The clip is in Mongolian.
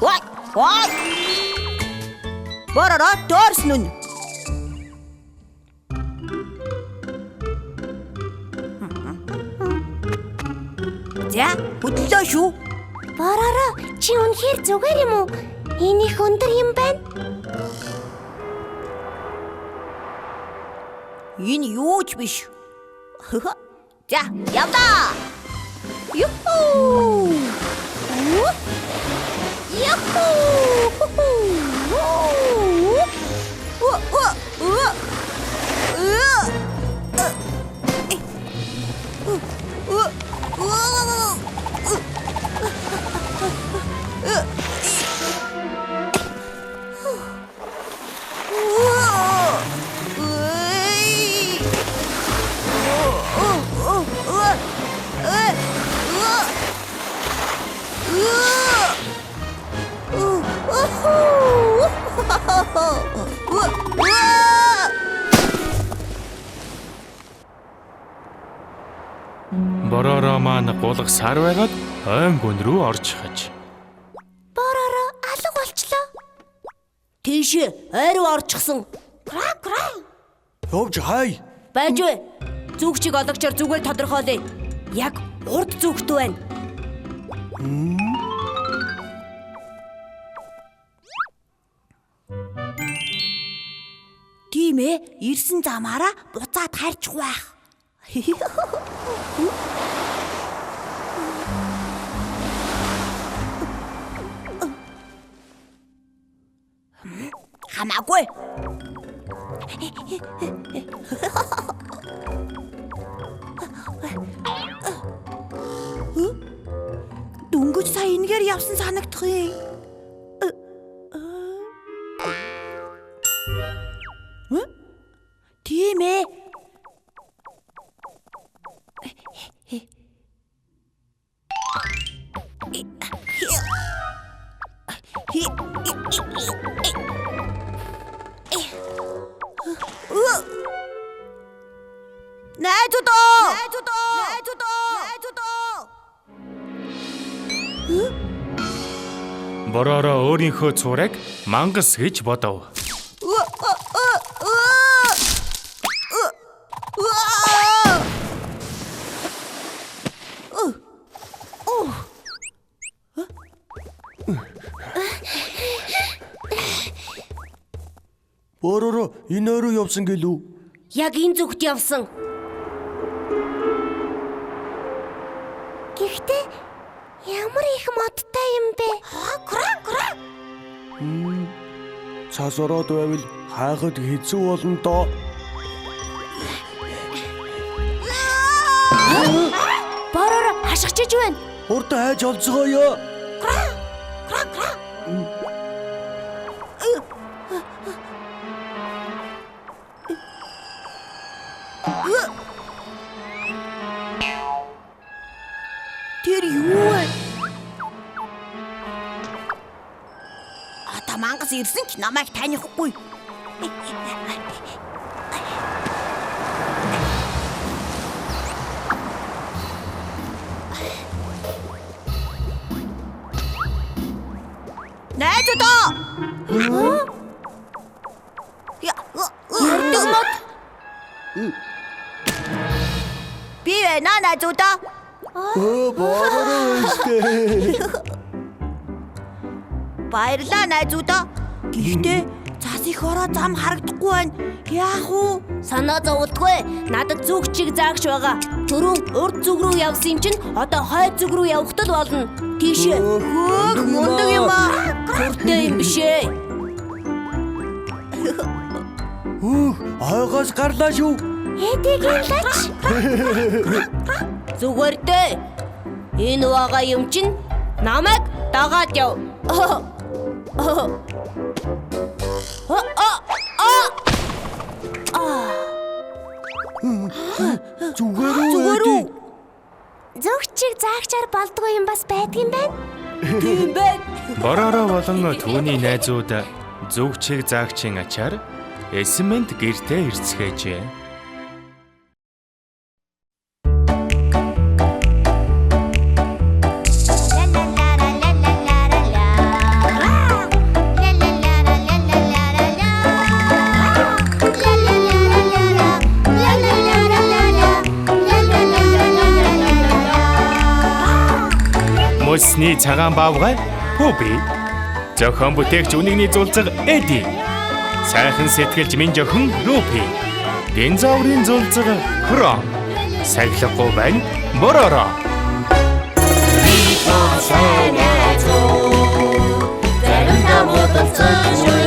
Вай! Вай! Боророо төөрсөн нь. За, хөдлөө шүү. Боророо, чи үнэхээр зүгээр юм уу? Энэ их өндөр юм байна. Энэ юу ч биш. За, явлаа. Юху! Юху! О, о, о. О, о, о. Боророо маань гулгасаар байгаад ойн гүн рүү орж хаж. Боророо алга болчлоо. Тийшээ ойруу орчихсон. Кра кра. Явж хай. Байж вэ? Зүг чиг ологчоор зүгээр тодорхойлъё. Яг урд зүгт байна. Тийм ирсэн замаараа буцаад харчих байх. Хамаагүй. Дөнгөж сая энгээр явсан санагдах юм. Тийм ээ. Найзуудаа! Найзуудаа! Найзуудаа! Найзуудаа! Боророо өөрийнхөө цуурайг мангас гэж бодов. Боророо энэ өрөө явсан гэлүү. Яг энэ зүгт явсан. Гэхдээ ямар их модтой юм бэ? Кра кра. Цас ороод байвал хайхад хэцүү болно доо. Боророо хашгичиж байна. Хурдан хайж олцгооё. Кра кра. Тэр юу вэ? Одоо мангас ирсэн ч намайг танихгүй. Найзуудаа! Я, мод. Би байна найзуудаа. Өө боророо өстэй. Баярлалаа найзуудаа. Гэхдээ цас их ороо зам харагдахгүй байна. Яах вэ? Санаа зовлтгүй. Надад зүг чиг заагч байгаа. Түрүүн урд зүг рүү явсан юм чинь одоо хойд зүг рүү явах тал болно. Тийшээ. Хөөх мундаг юм аа. Сүртэй юм биш ээ. Хөөх ойгоос гарлаа шүү. Эдигийн лач. Зүгээр дээ. Энэ байгаа юм чинь намайг дагаад яв. Зүгээр үү? Зүгээр үү? Зүг чиг заагчаар болдгоо юм бас байдгийн байна. Тийм байна. Боророо болон түүний найзууд зүг чиг заагчийн ачаар Эсмэнд гэртээ ирцгээжээ. Хөлсний цагаан баавгай Пүби. Зохион бүтээгч үнэгний зулцаг Эди. Сайхан сэтгэлж минь жохин Рупи. Динозаврын зулцаг Хрон. Сахилахгүй байна Бороро. Сайн найзуу. Заримдаа муудалцаж